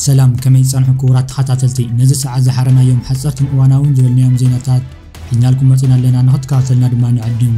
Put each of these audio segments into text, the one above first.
ሰላም፣ ከመይ ጸንሑ ክቡራት ተኸታተልቲ? ነዚ ሰዓት ዝሓረናዮም ሓጸርትን እዋናውን ዝበልናዮም ዜናታት ሒዝናልኩም መጺና ኣለና፣ ንኽትከታተልና ድማ ንዕድም።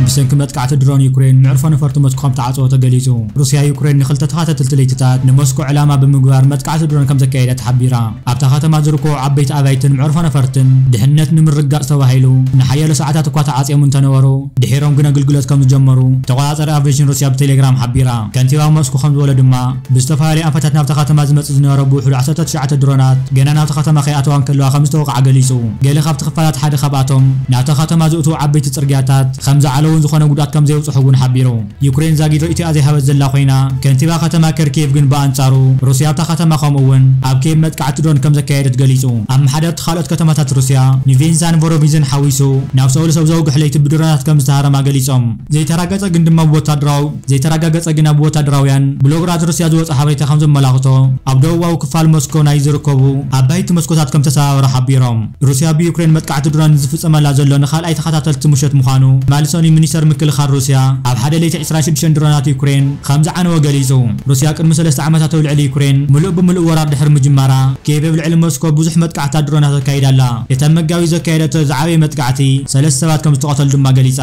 ብሰንኪ መጥቃዕቲ ድሮን ዩክሬን መዕርፎ ነፈርቲ ሞስኮ ከም ተዓጽዎ ተገሊጹ። ሩስያ ዩክሬን ንኽልተ ተኸታተልቲ ለይትታት ንሞስኮ ዕላማ ብምግባር መጥቃዕቲ ድሮን ከም ዘካየደት ሓቢራ። ኣብታ ከተማ ዝርከቡ ዓበይቲ ኣባይትን መዕርፎ ነፈርትን ድሕነት ንምርግጋጽ ተባሂሉ ንሓያሎ ሰዓታት እኳ ተዓጽዮም እንተነበሩ፣ ድሒሮም ግን ኣገልግሎት ከም ዝጀመሩ ተቆጻጻሪ ኣቪዬሽን ሩስያ ብቴሌግራም ሓቢራ። ከንቲባ ሞስኮ ከም ዝበሎ ድማ፣ ብዝተፈላለዩ ኣንፈታት ናብታ ከተማ ዝመጽእ ዝነበረ ብውሕዱ ዓሰርተ ትሽዓተ ድሮናት ገና ናብታ ከተማ ከይኣተዋ እንከለዋ ከም ዝተወቕዓ ገሊጹ። ገለ ካብቲ ክፋላት ሓደ ካብኣቶም ናብታ ከተማ ዝእትዉ ዓበይቲ ጽርግያታት ከም ዝዓለውን ዝኾነ ጉድኣት ከም ዘየብጽሑ እውን ሓቢሩ። ዩክሬን ዛጊት ርእይቶኣ ዘይሃበት ዘላ ኮይና፣ ከንቲባ ከተማ ከርኪቭ ግን ብኣንጻሩ ሩስያ ኣብታ ከተማ ከምኡ እውን ኣብ ኬቭ መጥቃዕቲ ድሮን ከም ዘካየደት ገሊጹ። ኣመሓደርቲ ካልኦት ከተማታት ሩስያ ንቬንዛን ቮሮቪዝን ሓዊሱ ናብ ሰውሊ ሰብ ዘውግሕ ለይቲ ብድሮናት ከም ዝተሃረማ ገሊጾም። ዘይተራገጸ ግን ድማ ብወታደራዊ ዘይተረጋገጸ ግና ብወታደራውያን ብሎገራት ሩስያ ዝወጸ ሓበሬታ ከም ዘመላኽቶ፣ ኣብ ደቡባዊ ክፋል ሞስኮ ናይ ዝርከቡ ዓባይቲ መስኮታት ከም ተሰባበረ ሓቢሮም። ሩስያ ብዩክሬን መጥቃዕቲ ድሮን ዝፍጸመላ ዘሎ ንኻልኣይ ተኸታተልቲ ምሸት ምዃኑ ትማሊ ሰኑይ ሚኒስተር ምክልኻል ሩስያ ኣብ ሓደ ለይቲ ዕስራን ሽዱሽተን ድሮናት ዩክሬን ከም ዝዓነወ ገሊጹ። ሩስያ ቅድሚ ሰለስተ ዓመታት ኣብ ልዕሊ ዩክሬን ምሉእ ብምሉእ ወራር ድሕሪ ምጅማራ፣ ኬቭ ኣብ ልዕሊ ሞስኮ ብዙሕ መጥቃዕታት ድሮናት ኣካይዳ ኣላ። እቲ ኣብ መጋቢት ዘካየደቶ ዝዓበየ መጥቃዕቲ ሰለስተ ሰባት ከም ዝተቐተሉ ድማ ገሊጻ።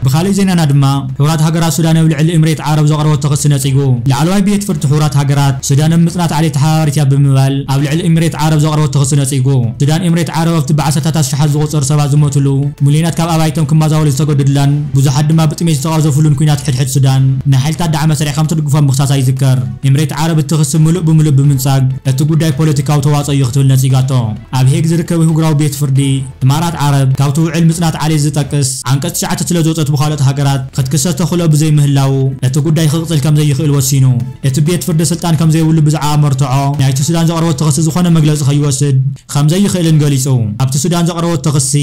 ብኻልእ ዜናና ድማ፣ ሕቡራት ሃገራት ሱዳን ኣብ ልዕሊ ኤምሬት ዓረብ ዘቕረበቶ ክሲ ነጺጉ። ላዕለዋይ ቤት ፍርዲ ሕቡራት ሃገራት፣ ሱዳን ኣብ ምጽናት ዓሌት ተሓባባሪት እያ ብምባል ኣብ ልዕሊ ኤምሬት ዓረብ ዘቕረበቶ ክሲ ነጺጉ። ሱዳን ኤምሬት ዓረብ ኣብቲ ብዓሰርታት ኣሽሓት ዝቑጸሩ ሰባት ዝሞትሉ፣ ሚልዮናት ካብ ኣባይቶም ክመዛበሉ ዝተገደዱላን ብዙሓት ድማ ብጥሜት ዝተቐዘፉሉን ኲናት ሕድሕድ ሱዳን ንሓይልታት ዳዕመ ሰሪዕ ከም ትድግፎም ምኽሳሳ ይዝከር። ኤምሬት ዓረብ እቲ ክሲ ምሉእ ብምሉእ ብምንጻግ፣ እቲ ጉዳይ ፖለቲካዊ ተዋጽኦ እዩ ክትብል ነጺጋቶ። ኣብ ሄግ ዝርከብ ኣህጉራዊ ቤት ፍርዲ፣ እማራት ዓረብ ካብቲ ውዕል ምጽናት ዓሌት ዝጠቅስ ዓንቀጽ ትሽዓተ ስለ ዝወጸት ብኻልኦት ሃገራት ክትክሰስ ተኽእሎ ብዘይምህላዉ፣ እቲ ጉዳይ ክቕጽል ከም ዘይኽእል ወሲኑ። እቲ ቤት ፍርዲ ስልጣን ከም ዘይብሉ ብዛዕባ መርትዖ ናይቲ ሱዳን ዘቕረበቶ ክሲ ዝኾነ መግለጺ ከይወስድ ከም ዘይኽእልን ገሊጹ። ኣብቲ ሱዳን ዘቕረበቶ ክሲ፣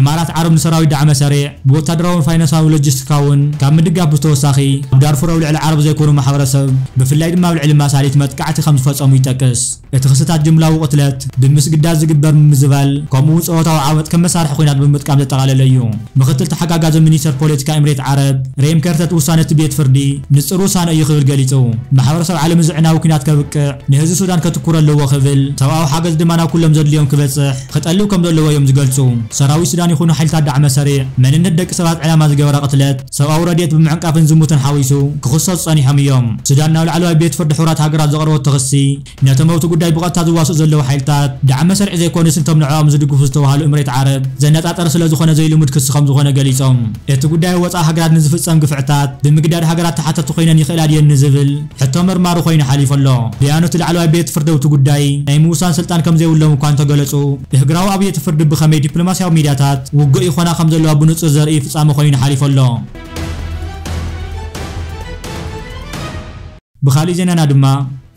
እማራት ዓረብ ንሰራዊት ዳዕመ ሰሪዕ ብወታደራውን ፋይናንሳውን ሎጂስቲካውን ካብ ምድጋፍ ብተወሳኺ፣ ኣብ ዳርፉር ኣብ ልዕሊ ዓረብ ዘይኮኑ ማሕበረሰብ፣ ብፍላይ ድማ ኣብ ልዕሊ ማሳሊት መጥቃዕቲ ከም ዝፈጸሙ ይጠቅስ። እቲ ክስታት ጅምላዊ ቅትለት፣ ብምስግዳድ ዝግበር ምምዝባል፣ ከምኡ እውን ጾታዊ ዓመጽ ከም መሳርሒ ኲናት ብምጥቃም ዘጠቓለለ እዩ። ምክትል ተሓጋጋዚ ሚኒስተር ፖለቲካ ኤምሬት ዓረብ፣ ሬም ከርተት ውሳነ እቲ ቤት ፍርዲ ንጹር ውሳነ እዩ ክብል ገሊጹ። ማሕበረሰብ ዓለም እዚ ኣዕናዊ ኲናት ከብቅዕ፣ ንህዝቢ ሱዳን ከትኩር ኣለዎ ክብል፣ ሰብኣዊ ሓገዝ ድማ ናብ ኩሎም ዘድልዮም ክበጽሕ ክጠልብ ከም ዘለዎ እዮም ዝገልጹ። ሰራዊት ሱዳን ይኹኑ ሓይልታት ዳዕመ ሰሪዕ፣ መንነት ደቂ ሰባት ዕላማ ዝገበረ ቅትለት፣ ሰብኣዊ ረድኤት ብምዕንቃፍን ዝሙትን ሓዊሱ ክኽሰሱ ጸኒሖም እዮም። ሱዳን ናብ ላዕለዋይ ቤት ፍርዲ ሕቡራት ሃገራት ዘቕረበቶ ክሲ፣ ነቶም ኣብቲ ጉዳይ ብቐጥታ ዝዋስኡ ዘለዉ ሓይልታት ዳዕመ ሰርዒ ዘይኮኑስ፣ ነቶም ንዕኦም ዝድግፉ ዝተባህሉ እምሬት ዓረብ ዘነጻጸረ ስለ ዝኾነ ዘይልሙድ ክሲ ከም ዝኾነ ገሊጾም። እቲ ጉዳይ ኣብ ወጻኢ ሃገራት ንዝፍጸም ግፍዕታት ብምግዳድ ሃገራት ተሓተቲ ኮይነን ይኽእላ ድየን ንዝብል ሕቶ መርማሪ ኮይኑ ሓሊፉ ኣሎ። ደያኑ እቲ ላዕለዋይ ቤት ፍርዲ ኣብቲ ጉዳይ ናይ ምውሳን ስልጣን ከም ዘይብሎም እኳ እንተገለጹ፣ እህግራዊ ኣብየት ፍርዲ ብኸመይ ዲፕሎማስያዊ ሚድያታት ውግእ ይኾና ከም ዘለዋ ብንጹር ዘርኢ ፍጻመ ኮይኑ ሓሊፉ ኣሎ። ብኻልእ ዜናና ድማ፣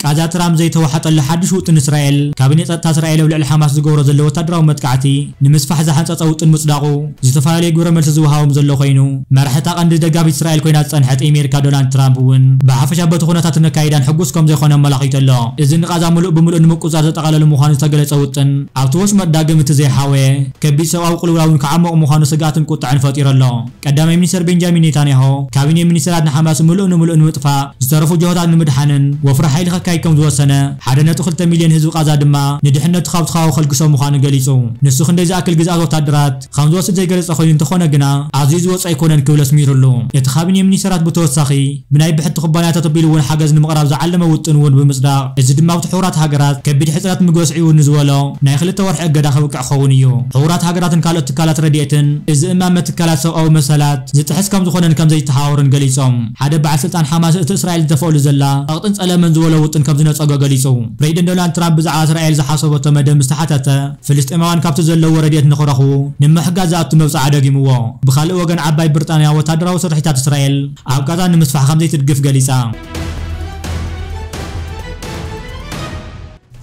ቃዛ ትራምፕ ዘይተዋሓጠሉ ሓድሽ ውጥን እስራኤል፣ ካቢኔ ጸጥታ እስራኤል ኣብ ልዕሊ ሓማስ ዝገብሮ ዘሎ ወታደራዊ መጥቃዕቲ ንምስፋሕ ዝሓንጸጸ ውጥን ምጽዳቑ፣ ዝተፈላለዩ ግብረ መልሲ ዝወሃቦም ዘሎ ኮይኑ፣ መራሕታ ቀንዲ ደጋፊት እስራኤል ኮይና ዝጸንሐት ኣሜሪካ ዶናልድ ትራምፕ እውን ብሓፈሻ በቲ ኩነታትን ኣካይዳን ሕጉስ ከም ዘይኮነ ኣመላኺቱ ኣሎ። እዚ ንቃዛ ምሉእ ብምሉእ ንምቁጽጻር ዘጠቓለለ ምዃኑ ዝተገለጸ ውጥን፣ ኣብቲ ወሽመጥ ዳግም እቲ ዘይሓወየ ከቢድ ሰብኣዊ ቅልውላውን ክዓሞቕ ምዃኑ ስግኣትን ቁጥዐን ፈጢሩ ኣሎ። ቀዳማይ ሚኒስተር ቤንጃሚን ኔታንያሁ፣ ካቢኔ ሚኒስተራት ንሓማስ ምሉእ ንምሉእ ንምጥፋእ፣ ዝተረፉ ጅሆታት ንምድሓንን ወፍሪ ሓይሊ ከካይድ ከም ዝወሰነ፣ ሓደ ነጥቢ ክልተ ሚልዮን ህዝቢ ቃዛ ድማ ንድሕነቱ ካብቲ ከባቢ ከልግሶ ምዃኑ ገሊጹ። ንሱ ክንደይ ዝኣክል ግዝኣት ወታደራት ከም ዝወስድ ዘይገለጸ ኮይኑ እንተኾነ ግና፣ ኣዝዩ ዝወጽእ ኣይኮነን ክብል ኣስሚሩሉ። እቲ ካቢኔ ሚኒስተራት ብተወሳኺ፣ ብናይ ብሕቲ ኩባንያታት ኣቢሉ እውን ሓገዝ ንምቕራብ ዝዓለመ ውጥን እውን ብምጽዳቕ፣ እዚ ድማ ኣብቲ ሕቡራት ሃገራት ከቢድ ሕጽረት ምግቢ ኣስዒቡ ንዝበሎ ናይ ክልተ ወርሒ እገዳ ከብቅዕ ክኸውን እዩ። ሕቡራት ሃገራትን ካልኦት ትካላት ረድኤትን፣ እዚ እማመ ትካላት ሰብኣዊ መሰላት ዝጥሕስ ከም ዝኾነን ከም ዘይተሓባበሩን ገሊጾም። ሓደ በዓል ስልጣን ሓማስ እቲ እስራኤል ዝደፍኣሉ ዘላ ጸቕጥን ጸለመን ዝበሎ ውጥን ከም ዝነጸጎ ገሊጹ። ፕሬዚደንት ዶናልድ ትራምፕ ብዛዕባ እስራኤል ዝሓሰበቶ መደብ ምስ ተሓተተ፣ ፍልስጤማውያን ካብቲ ዘለዎ ረድኤት ንኽረኽቡ ንምሕጋዝ ዝኣቱ መብጽዓ ደጊምዎ። ብኻልእ ወገን፣ ዓባይ ብሪጣንያ ወታደራዊ ስርሒታት እስራኤል ኣብ ቃዛ ንምስፋሕ ከም ዘይትድግፍ ገሊጻ።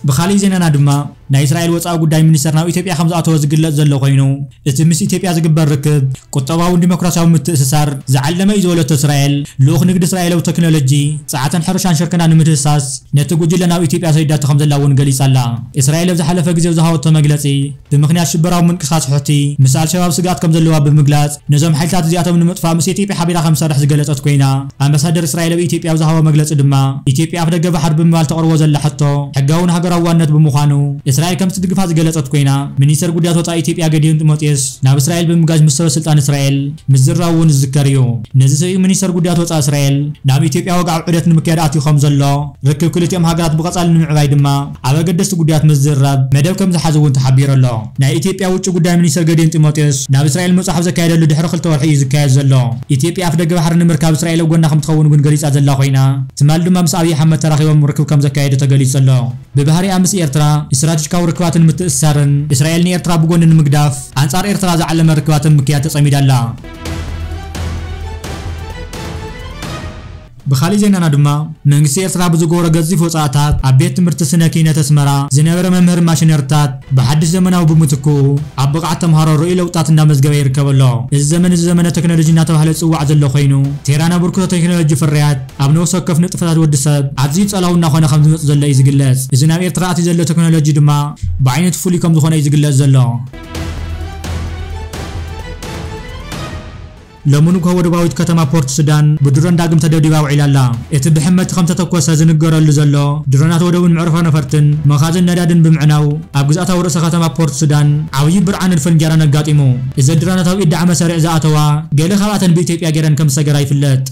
ብኻልእ ዜናና ድማ፣ ናይ እስራኤል ወጻኢ ጉዳይ ሚኒስተር ናብ ኢትዮጵያ ከም ዝኣተወ ዝግለጽ ዘሎ ኮይኑ፣ እቲ ምስ ኢትዮጵያ ዝግበር ርክብ ቁጠባውን ዲሞክራሲያዊ ምትእስሳር ዝዓለመ እዩ ዝበለቶ እስራኤል፣ ልኡኽ ንግዲ እስራኤላዊ ቴክኖሎጂ፣ ጸዓትን ሕርሻን ሽርክና ንምድህሳስ ነቲ ጉጅለ ናብ ኢትዮጵያ ሰዲዳቶ ከም ዘላ እውን ገሊጻ ኣላ። እስራኤል ኣብ ዝሓለፈ ግዜ ዝሃበቶ መግለጺ፣ ብምኽንያት ሽበራዊ ምንቅስቃስ ሑቲ ምስ ኣልሸባብ ስግኣት ከም ዘለዋ ብምግላጽ፣ ነዞም ሓይልታት እዚኣቶም ንምጥፋእ ምስ ኢትዮጵያ ሓቢራ ከም ዝሰርሕ ዝገለጸት ኮይና፣ ኣምባሳደር እስራኤል ኣብ ኢትዮጵያ ኣብ ዝሃቦ መግለጺ ድማ፣ ኢትዮጵያ ኣፍደገ ባሕሪ ብምባል ተቕርቦ ዘላ ሕቶ ሕጋውን ሃገራዊ ዋንነት ብምዃኑ፣ እስራኤል ከም ትድግፋ ዝገለጸት ኮይና፣ ሚኒስተር ጉዳያት ወጻኢ ኢትዮጵያ ገዲዮን ጢሞቴዎስ ናብ እስራኤል ብምጋሽ ምስ ሰበ ስልጣን እስራኤል ምዝራቡ እውን ዝዝከር እዩ። ነዚ ስዒቡ ሚኒስተር ጉዳያት ወጻኢ እስራኤል ናብ ኢትዮጵያ ወግዓዊ ዑደት ንምክያድ ኣትዩ ከም ዘሎ፣ ርክብ ክልቲኦም ሃገራት ብቐጻሊ ንምዕባይ ድማ ኣብ ኣገደስቲ ጉዳያት ምዝራብ መደብ ከም ዝሓዘ እውን ተሓቢሩ ኣሎ። ናይ ኢትዮጵያ ውጭ ጉዳይ ሚኒስተር ገዲዮን ጢሞቴዎስ ናብ እስራኤል ምብጻሕ ኣብ ዘካየደሉ ድሕሪ ክልተ ወርሒ እዩ ዝካየድ ዘሎ። ኢትዮጵያ ኣፍደገ ባሕሪ ንምርካብ እስራኤል ኣብ ጎና ከም ትኸውን እውን ገሊጻ ዘላ ኮይና፣ ትማሊ ድማ ምስ ኣብይ ኣሕመድ ተራኺቦም ርክብ ከም ዘካየዱ ተገሊጹ ኣሎ። ብባህሪኣ ምስ ኤርትራ ስትራቴጂካዊ ርክባትን ምትእስሳርን፣ እስራኤል ንኤርትራ ብጎኒ ንምግዳፍ ኣንጻር ኤርትራ ዝዓለመ ርክባትን ምክያድ ተጸሚዳ ኣላ። ብኻሊእ ዜናና ድማ፣ መንግስቲ ኤርትራ ብዝገበሮ ገዚፍ ወጻእታት ኣብ ቤት ትምህርቲ ስነ ኪነት ኣስመራ ዝነበረ መምህር ማሽነሪታት ብሓድሽ ዘመናዊ ብምትክኡ ኣብ ብቕዓት ተምሃሮ ርኡይ ለውጥታት እንዳመዝገበ ይርከብ ኣሎ። እዚ ዘመን እዚ ዘመነ ቴክኖሎጂ እናተባህለ ዝጽዋዕ ዘሎ ኮይኑ፣ ቴህራን ኣበርክቶ ቴክኖሎጂ ፍርያት ኣብ ነፍሲ ወከፍ ንጥፈታት ወዲ ሰብ ኣዝዩ ጸላዊ እናኾነ ከም ዝመጽእ ዘሎ እዩ ዝግለጽ። እዚ ናብ ኤርትራ ኣትዩ ዘሎ ቴክኖሎጂ ድማ ብዓይነቱ ፍሉይ ከም ዝኾነ እዩ ዝግለጽ ዘሎ። ሎሚ ንግሆ ወደባዊት ከተማ ፖርት ሱዳን ብድሮን ዳግም ተደብዲባ ውዒላ ኣላ። እቲ ብሕመቲ ከም ተተኮሰ ዝንገረሉ ዘሎ ድሮናት ወደብን መዕርፎ ነፈርትን መኻዝን ነዳድን ብምዕናው ኣብ ግዝኣታዊ ርእሰ ከተማ ፖርት ሱዳን ዓብዪ ብርዓን ፍንጃራን ኣጋጢሙ። እዚ ድሮናት ኣብ ኢድ ዳዕመ ሰሪዕ ዝኣተዋ ገለ ካብኣተን ብኢትዮጵያ ገይረን ከም ዝሰገራ ይፍለጥ።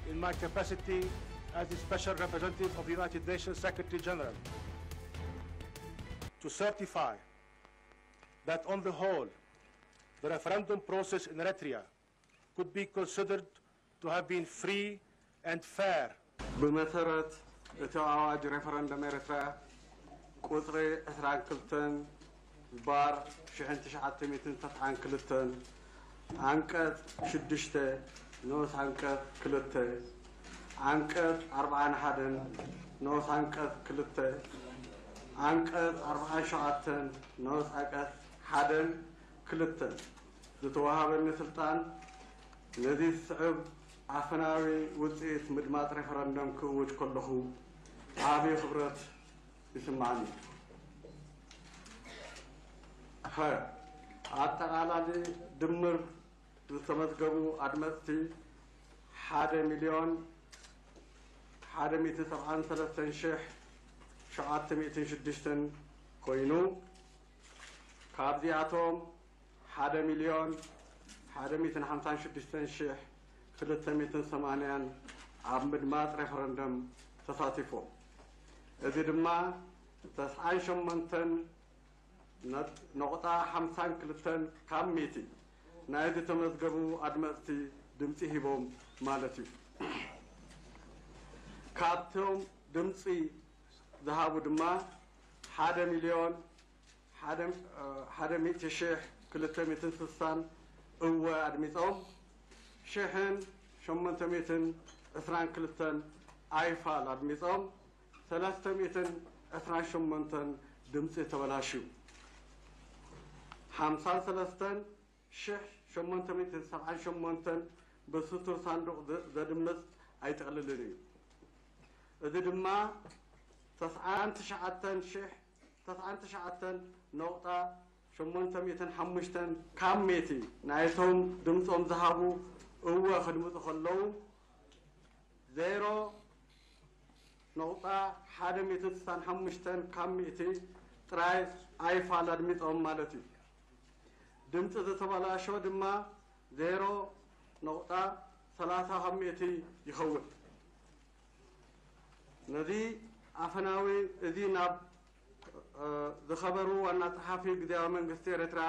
In my capacity as the Special Representative of the United Nations Secretary General, to certify that on the whole, the referendum process in Eritrea could be considered to have been free and fair. ብመሰረት እቲ ኣዋጅ ሬፈረንደም ኤርትራ ቁጽሪ ዕስራን ክልተን ባር ሽሕን ትሽዓተ ሚእትን ተስዓን ክልተን፣ ዓንቀጽ ሽዱሽተ ንኡስ ዓንቀጽ ክልተ፣ ዓንቀጽ ኣርብዓን ሓደን ንኡስ ዓንቀጽ ክልተ፣ ዓንቀጽ ኣርብዓን ሸውዓተን ንኡስ ዓንቀጽ ሓደን ክልተን ዝተዋሃበኒ ስልጣን ነዚ ዝስዕብ ኣፈናዊ ውጽኢት ምድማጽ ሬፈረንደም ክእውጅ ከለኹ ዓቢ ክብረት ይስምዓኒ። ሀ፣ ኣጠቓላሊ ድምር ዝተመዝገቡ ኣድመጽቲ ሓደ ሚልዮን ሓደ ሚእትን ሰብዓን ሰለስተን ሽሕ ሸውዓተ ሚእትን ሽዱሽተን ኮይኑ፣ ካብዚኣቶም ሓደ ሚልዮን ሓደ ሚእትን ሓምሳን ሽዱሽተን ሽሕ ክልተ ሚእትን ሰማንያን ኣብ ምድማጽ ሬፈረንደም ተሳቲፎም። እዚ ድማ ተስዓን ሸሞንተን ነጥ-፣ ነቑጣ ሓምሳን ክልተን ካብ ሚእቲ ናይዚ ተመዝገቡ ኣድመጽቲ ድምጺ ሂቦም ማለት እዩ። ካብቶም ድምጺ ዝሃቡ ድማ ሓደ ሚልዮን ሓደ፣ እ፣ ሓደ ሚእቲ ሽሕ ክልተ ሚእትን ስሳን እወ ኣድሚጾም፣ ሽሕን ሸሞንተ ሚእትን ዕስራን ክልተን ኣይፋል ኣድሚጾም፣ ሰለስተ ሚእትን ዕስራን ሸሞንተን ድምጺ ተበላሽዩ። ሓምሳን ሰለስተን ሽሕ ሸሞንተ ሚእትን ሰብዓን ሸሞንተን ብስቱር ሳንዱቕ ዘ-፣ ዘድምጽ ኣይጠቕልልን እዩ። እዚ ድማ ተስዓን ትሽዓተን ሽሕ፣ ተስዓን ትሽዓተን ነቑጣ ሸሞንተ ሚእትን ሓሙሽተን ካብ ሚእቲ ናይቶም ድምጾም ዝሃቡ እወ ክድምጹ ከለዉ፣ ዜሮ ነቑጣ ሓደ ሚእትን ስሳን ሓሙሽተን ካብ ሚእቲ ጥራይ ኣይፋል ኣድሚጾም ማለት እዩ። ድምጺ ዝተበላሸወ ድማ ዜሮ ነቑጣ ሰላሳ ካብ ሚእቲ ይኸውን። ነዚ ኣፈናዊ እዚ ናብ፣ እ፣ ዝኸበሩ ዋና ጸሓፊ ግዝያዊ መንግስቲ ኤርትራ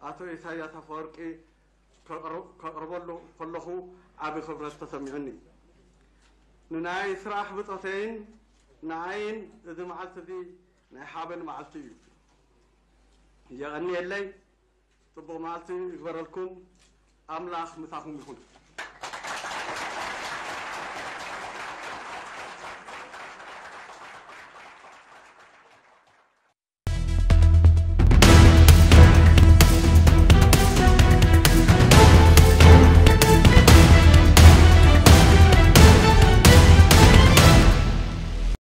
ኣቶ ኢሳያስ ኣፈወርቂ ከቕርበሉ ከለኹ ዓቢ ክብረት ተሰሚዑኒ። ንናይ ስራሕ ብጾተይን ንዓይን እዚ መዓልቲ እዚ ናይ ሓበን መዓልቲ እዩ። የቐንየለይ። ጽቡቕ መዓልቲ ይግበረልኩም። ኣምላኽ ምሳኹም ይኹን።